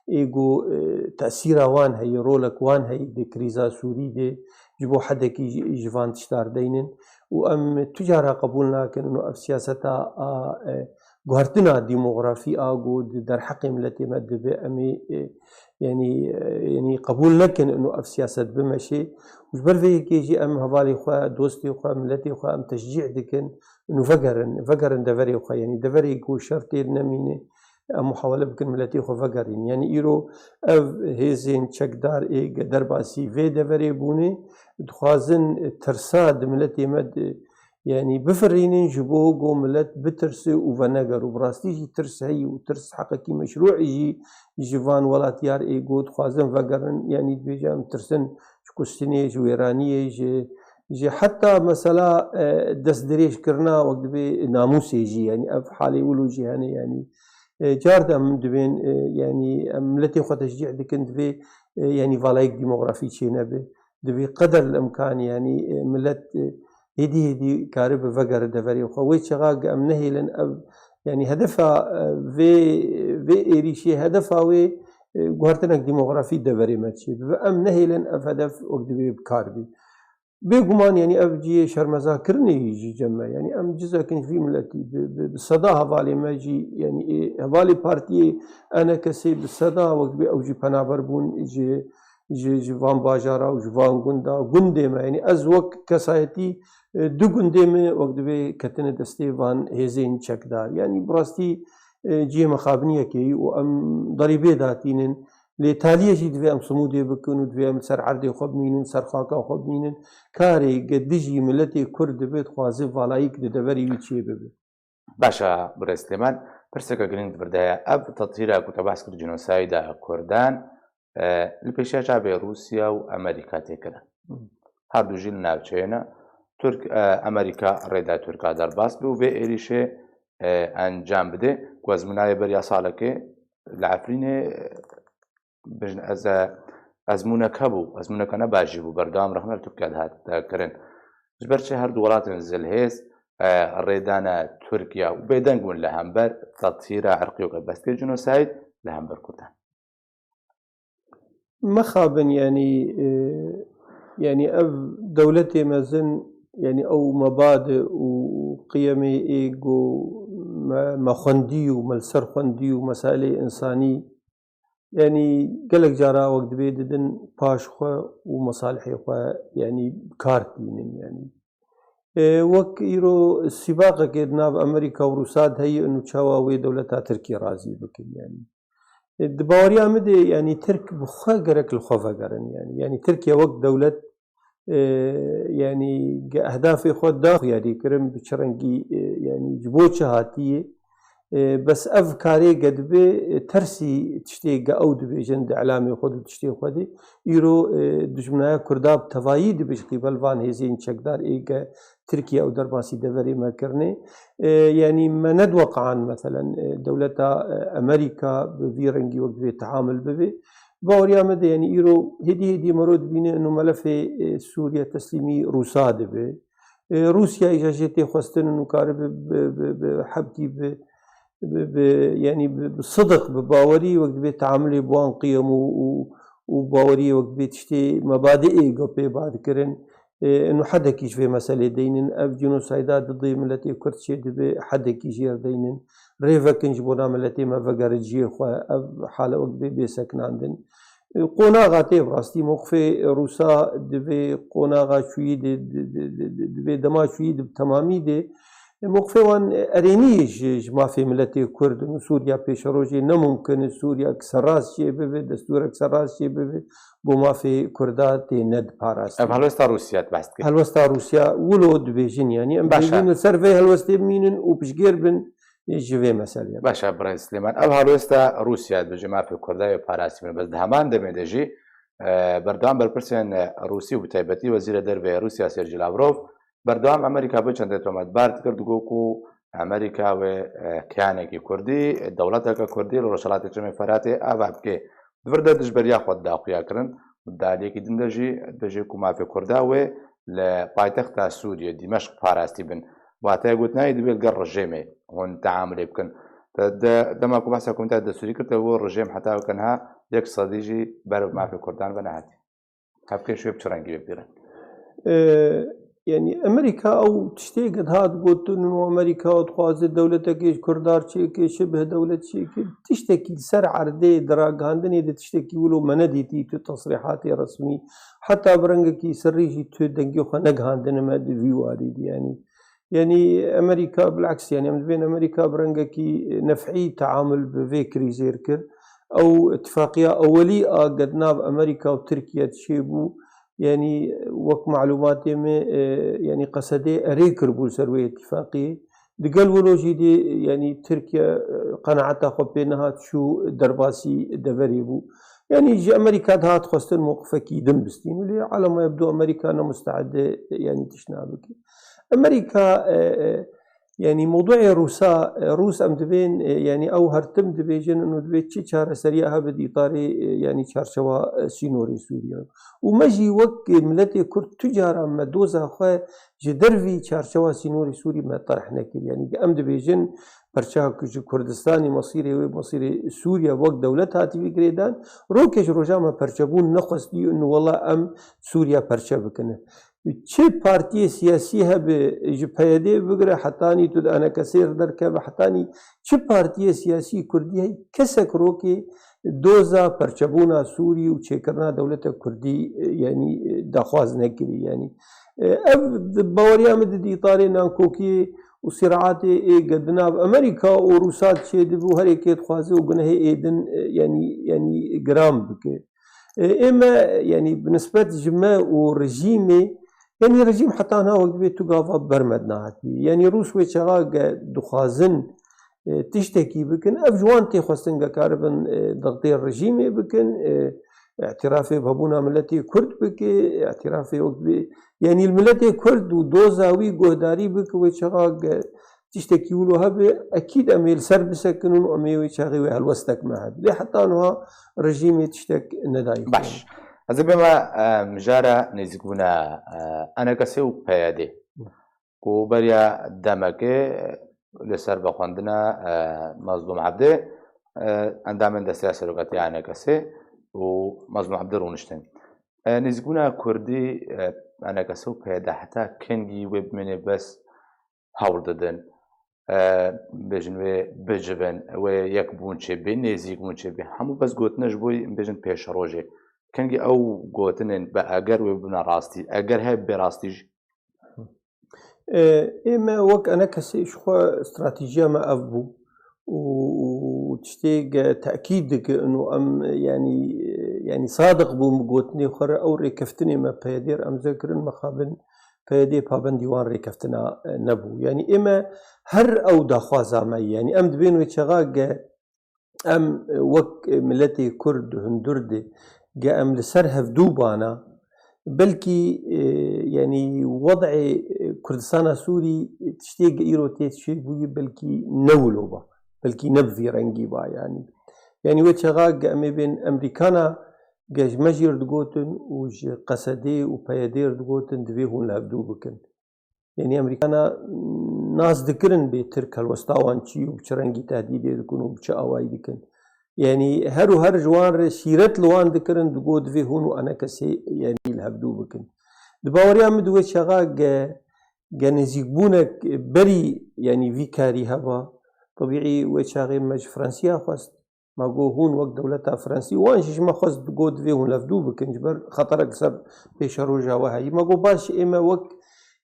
ê ku, e, tesîra wan heye, rolek wan heye di krîza Sûrî de, ji bo hedekî ji, ji van tiştar deynin. Û em tu cara qebûl nakin û ev siyaseta a, e, guhertina demografî a ku di derheqê miletê me dibe em ê, e, yanî, e, yanî qebûl nekin û ev siyaset bimeşe. Û ji ber vê yekê jî em hevalê xwe, dostê xwe, miletê xwe em teşcî dikin û vegerin, vegerin deverê xwe. Yanî deverê ku şer tê nemîne, em muhawele bikin miletê xwe vegerîn. Yanî îro ev hêzên çekdar ê ge derbasî vê deverê bûne, dixwazin tirsa di miletê me de yanî bifirînin ji bo ku milet bitirse û venegero. Bi rastî jî tirs heye û tirs heqekî meşrû jî ji van welatyar ê ku dixwazin vegerin, yanî dibêje em tirsin ji kuştinê, ji wêraniyê, ji, ji heta mesela, e, destdirêjkirina wek dibê namûsê jî, yanî ev halê wilo jî hene, yanî, e, car de em dibên, e, yanî em miletê xwe teşcî dikin, divê, e, yanî valayek demografî çênebe. Divê qeder li imkanî, yanî, e, milet, e, hêdî hêdî karibe vegere deverê xwe. Wê çaxa ge em nehêlin ev, yanî hedefa, e, vê, vê êrîşê, hedefa wê, e, guhertinek demografî deverê me çêbibe. Em nehêlin ev hedef wek divê bi kar bî. Bêguman, yanî ev cihê şermezakirinê yî jî cem me. Yanî em cizekin ji vî miletî bi, bi, bi seda hevalê me jî, yanî ê hevalê partiyê enekesê bi seda wek dibê ew jî penaber bûn ji, ji, ji van bajara û ji van gunda, gundê me. Yanî ez wek kesayetî, e, du gundê me wek dibê ketine destê van hêzên çekdar. Yanî bi rastî, e, cihê mexabiniyekê yî û em derîbê datînin. Lê taliyê jî divê em simûdê bikin û divê em li ser erdê xwe bimînin, ser xaka xwe bimînin. Karê ge dijî miletê Kurd dibe, dixwaze valayîk di deverê wî çêbibe. Baş e, birêz Silêman, pirseke girîng di vir de heye. Ev tetîra ku te behs kir, jenosayda Kurdan, e, li pêşiya çavê Rûsya û Amerîka tê kirin. Hı. Her du jî li navçeyê ne. Tirk, e, Amerîka rêda Tirka derbas bû û vê êrîşê, e, encam bide. Ku ezmûna ye beriya salekê li Efrînê, e, bijin ez, e, ezmûnek hebû, ezmûneke ne baş jî bû, berdewam rexne li Tirkiye dihat, e, kirin. Ji ber çi her du welatên zilhêz, e, rêdane Tirkiye û bêdeng bûn li hember tetîra irqî û ke bes dikê jenosayîd li hember Kurdan? Mexabin, yanî, e, yanî ev dewletê mezin, yanî ew mebadi û qiyemê ê ku me, me xwendî û me li ser xwendî û mesailê însanî Yanî gelek cara wek dibê didin paş xwe û mesalihê xwe, yanî kar tînin yanî. E, wek îro sîbaqekê di nav Amerîka û Rûsa de heye û çawa wê dewleta Tirkiyê razî bikin yanî. E, di baweriya min de yanî Tirk bi xwe gerek li xwe vegerin yanî. Yanî Tirkiye wek dewlet, e, yanî ge ehdafê xwe da xuya dê kirin bi çi rengî, e, yanî ji bo çi hatiye. E, bes ev karê ge dibe, e, tersî tiştê ge ew dibêjin di elamê xwe di tiştê xwe de. Îro, e, dijminaya Kurda bi tevayî dibe ji qîbel van hêzên çekdar ê ge Tirkiye ew derbasî deverê me kirine. E, yanî me nediweqan, meselen, e, dewleta, e, Amerîka bi vî rengî wek divê teamul bibe. Baweriya me de, yanî îro hêdî hêdî mero dibîne ino melefê, e, Sûriye teslîmî Rûsa dibe. E, Rûsya îja jê tê xwestin û karibe bi, bi, bi hebkî bi, bi, bi, yanî bi, bi sidiq, bi bawerî wek divê teamulê bi wan qiyem û, û, û baweriyê wek divê tiştê mebadiê go pê ba dikirin. E, ino hedekî ji vê meselê deynin. Ev cinosayda didê miletê Kurd çê dibe hedekî jê re deynin. Rê vekin ji bona miletê me vegerin cihê xwe. Ev hale wek divê bê sekinandin. E, qonaxa tê bi rastî mewqifê Rûsa di vê qonaxa çûyî de, di, di, di, di, di vê dema çûyî de bi temamî de, e, mewqifê wan erênî ji, ji mafê miletê Kurd û Sûriya pêşerojê ne mumkin e Sûriya ki serrast çê bibe, destûrek serrast çê bibe, bo mafê Kurda tê ne diparastin. Ev helwesta Rûsya tu behs dikî? Helwesta Rûsya wilo dibêjin, yanî em Baş e. dibêjin li ser vê helwestê bimînin û piştgêr bin ji vê meselê. Baş e, Birayî Silêman. Ev helwesta Rûsya dibêje mafê Kurda wê parasî bin. Bes di heman demê de jî, e, berdewam berpirsên, e, Rûsî û bi taybetî Wezîrê Derve yê Rûsya Sergî Lavrov berdewam Amerîka bi çendê tometbar dikir, digot ku Amerîka wê, e, kiyanekî Kurdî, dewleteke Kurdî li Rojhelatê Çemê Feratê ava bike. Di vir de dijberiya xwe dida xuya kirin. Di aliyekî din de jî dibêje ku mafê Kurda wê li paytexta Sûriyê, Dîmeşq parastî bin. Wateya gotinayê divê li gel rejêmê hûn teamulê bikin. Te de, dema ku behsa Komîteya Destûrî kir, te got rejêm heta weke niha yek sedî jî ber bi mafê Kurdan ve nehatiye. Hevkê şûyê bi çi rengî wê bîre? E, yanî Amerîka ew tiştê ge dihat gotin û Amerîka dixwaze dewletekê ji Kurdar çêke, şibih dewlet çêke, tiştekî li ser erdê di ragihandinê de tiştekî wilo me nedîtî tu tesrîhatê resmî. Heta bi rengekî sirrî jî tu dengê xwe negihandine me di vî warî de yanî. Yanî Amerîka bileks, yanî em dibên Amerîka bi rengekî nef'î teamul bi vê krîzê kir. Ew îtifaqiya ewelî a ge di nav Amerîka û Tirkiye de çêbû, yanî wek malûmatê me, e, yanî Qesedê erê kiribû li ser wê îtifaqiyê. Digel wilo jî dê, yanî Tirkiye, e, qenaeta xwe pê nehat çû derbasî deverê bû. Yanî ji Amerîka dihat xwestin mewqifekî din bistîn. Lê alema yebdu Amerîka ne musteed e, yanî tişt nabike. Amerîka, e, e, yanî mewduê Rûsa, e, Rûs em dibên, e, yanî ew her tim dibêjin û dibê çi çareseriya hebe di îtarê, e, yanî çarçewa, e, sînorê Sûriye. Û me jî wek miletê Kurd tu caran me doza xwe ji dervî çarçewa sînorê Sûrî me terh nekir. Yanî em dibêjin perça ku ji Kurdistanê mesîrê wê, mesîrê Sûriye wek dewlet hatî girêdan, roke ji roja me perçebûn nexwestî û wela em Sûriye perçe bikine. Çi partiyê siyasî hebe ji P Y D bigire hetanî tu di ENKSê re derkeve hetanî çi partiyê siyasî Kurdî heye kesek rokê doza perçebûna Sûrî û çêkirina dewleta Kurdî, e, yanî, e, daxwaz nekirî. Yanî, e, ev di baweriya min di dîtarê nankokiyê û sîraatê ê ge di nav Amerîka û Rûsa çêdibe û herêkê dixwaze û gunehê ê din, e, yanî, yanî giran bike. E, ê me, yanî bi nisbet ji me û rejîmê, yanî rejîm heta niha wek divê tu gava ber me dinahatiye. Yanî Rûs wê çaxa ge dixwazin, e, tiştekî bikin, ev ji wan tê xwestin ge karibin, e, dixtê rejîmê bikin, e, îtirafê bi hebûna miletê Kurd bike, îtirafê wek divê, yanî li miletê Kurd û doza wî guhdarî bike wê çaxa ge tiştekî wilo hebe, ekîd em ê li ser bisekinin û em ê wê çaxê wê helwestek me hebe. Lê heta niha rejîmê tiştek nedayî. Baş. Ez ê bême, e, mijara nêzîkbûna, e, ENKSê û P Y D. Ku beriya demekê, e, li ser vexwendina, e, Mezlûm Ebdê, e, endamên Desteya Serokatiya ENKSê û Mezlûm Ebdê rûniştin. E, nêzîkbûna Kurdî, e, ENKS û P Y D heta kengî wê bimîne bes hewl didin. e, bêjin wê bicivin, wê yekbûn çêbê, nêzîkbûn çêbê. Hemû bes gotin e ji bo, bêjin, pêşerojê. Kengî ew gotinên be eger wê bibine rastî, eger hebe rastî jî. E, ê me wek enekesê ji xwe stratejiya me ev bû û, û tiştê ge tekîd dike û em, yanî, yanî sadiq bûn bi gotinê xwe re, ew rêkeftinê me P Y D re emze kirin, mixabin P Y D pabendî wan rêkeftina, e, nebû. Yanî ê me her ew daxwaza me ye. Yanî em dibên wê çaxa ge em, e, wek, e, miletê Kurd hundir de ge em li ser hevdû bana, belkî, e, yanî wed'ê, e, Kurdistana Sûrî, e, tiştê ge îro tê çêbûyî belkî ne wilo ba, belkî ne bi vî rengî ba yanî. Yanî wê çaxa ge em ê bên Emerîkana ge ji me jî re digotin û ji Qesedê û P Y D re digotin, divê hûn li hevdû bikin. Yanî Emerîkana nas dikirin bê Tirk helwesta wan çi û bi çi rengî tehdîdê dikin û bi çi awayî dikin. Yanî her û her ji wan re şîret li wan dikirin, digot divê hûn û enekesê, yanî li hevdû bikin. Di baweriya min di wê çaxa ge, ge nêzîkbûnek berî, yanî vî karî heba, tebîî wê çaxê me ji Fransiya xwest. Ma got, hûn wek dewleta Fransî, wan jî ji me xwest, got, divê hûn levdû bikin, ji ber xeterek li ser pêşeroja we heyî. Ma got, baş, ê me wek,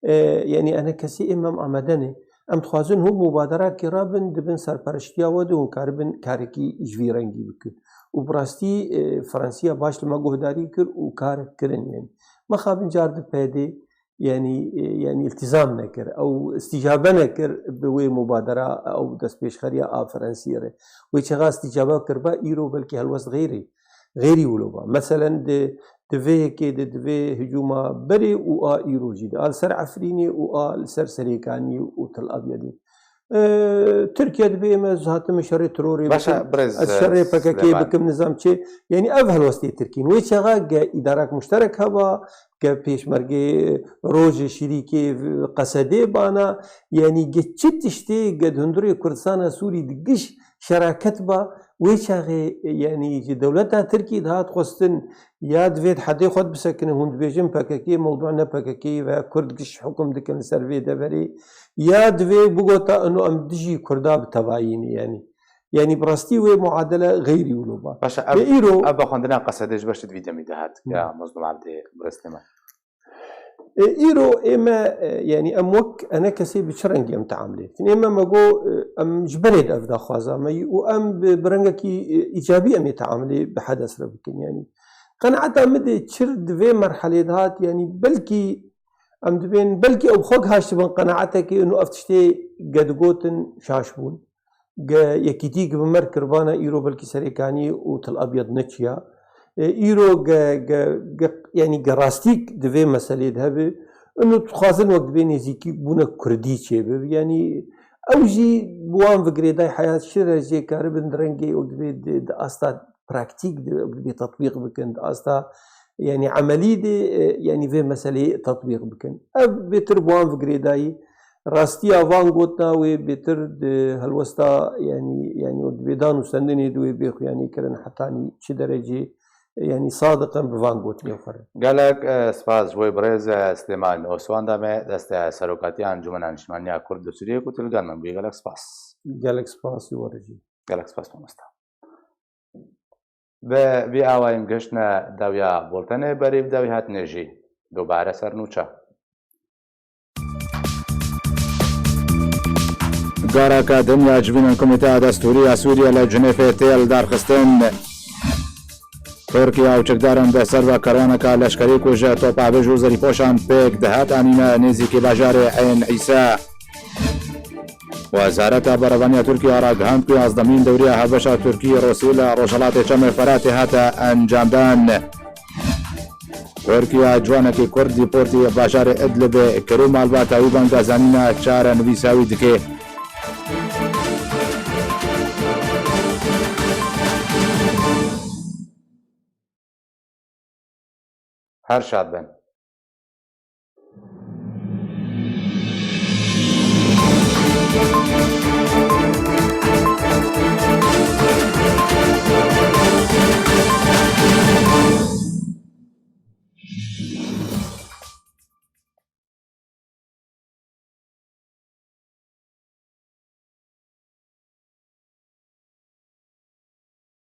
e, yanî enekesî ê me em amade ne. Em dixwazin hûn mubaderakê rabin, di bin serpereştiya we de hûn karibin karekî ji vî rengî bikin. Û bi rastî, e, Fransiya baş li me guhdarî kir û karek kirin, yanî. Mixabin car di P Y D, yanî, e, yanî îltîzam nekir. Ew îstîcabe nekir bi wê mubadera, ew destpêşxeriya a Fransiyê re. Wê çaxa îstîcabe kiriba, îro belkî helwest xeyrî, xeyrî wilo ba. Meselen di, di vê yekê de, di vê hicûma berê û a îro jî de. A li ser Efrînê û a li ser Serêkaniyê û Tel Abyadê. E, Tirkiye dibê me ez hatime şerê terorê Başa bikim, birêz, ez e, şerê P K K Silêman. bikim, nizam çê. Yanî ev helwestê Tirkîn. Wê çaxa ge îdarak muşterek heba, ge pêşmergê rojê şirîkê Qesedê bana, yanî ge çi tiştê ge di hundirê Kurdistana Sûrî di giş şeraket ba, wê çaxê, yanî ji dewleta Tirkî dihat xwestin, ya divê di hedê xwe bisekine, hûn dibêjin P K K mewdu ne P K K ve Kurd giş hukum dikin li ser vê deverê, ya divê bigota ino em dijî Kurda bi tevayî ne, yanî. Yanî bi rastî wê muadele xeyrî wilo ba. Başa, Lê ev, îro ev vexwendina Qesedê ji ber çi di vî demî de hat? Hmm. Ya Mazlûm Ebdê, birêz Silêman. E, îro ê me, e, yanî em wek enekesê bi çi rengî em teamilê dikin? Ê me me got, e, em ji berê de ev daxwaza me yî û em bi, bi rengekî, e, îcabî em ê teamilê bi Hedes re bikin. Yanî qenaeta min de çi di vê merhelê de hat, yanî belkî em dibên, belkî ew bi xwe gihaştibin qenaetekê û ev tiştê ge digotin şaş bûn. Ge yekîtî ge bi mer kiribana, îro belkî Serêkanî û Til Abyad neçiya. E, îro ge, ge, ge, yanî ge rastîk di vê meselê de hebe, ino dixwazin wek divê nêzîkî bûne Kurdî çêbibe. Yanî ew jî bi wan ve girêdayî heya çi dereceyê karibin di rengê wek divê di, di asta praktîk de wek divê tetbîq bikin, di asta, yanî emelî de, e, yanî vê meseleyê tetbîq bikin. Ev bêtir bi wan ve girêdayî. Rastiya van gotina wê bêtir di helwesta, yanî, yanî wek divê dan û sendinê di wê bê xuyanî kirin, hetanî çi derecê, yanî sadiq in bi van gotinê xwe re. Gelek, e, spas ji we birêz, e, Silêman Oswan da me dest, e, serokatiya Encûmena Niştimaniya Kurd di Sûriyê ku tu li gel me bûyî. Gelek spas. Gelek spas ji we re jî. Gelek spas mamosta. Bi vî awayî em gihiştine dawiya bultenê, berî bi dawî hatinê jî dubare ser nûça. Gareke din ya civînên Komîteya Destûrî ya Sûriye li Cinêfê tê lidarxistin. Tirkiye û çekdaran di ser ve kerwaneke leşkerî ku ji topavêj û zerîpoşan pêk dihat anîne nêzîkî bajarê Eyn Îsa. Wezareta Berevaniya Tirkiye ragihand ku yazdemîn dewriya hevbeşa Tirkî Rûsî li rojhelatê Çemê Feratê hate encamdan. Tirkiye ciwanekî Kurd dîportî bajarê Idlibê kir û malbata wî banga zanîna çarenivîsa wî dike. Her şad bin.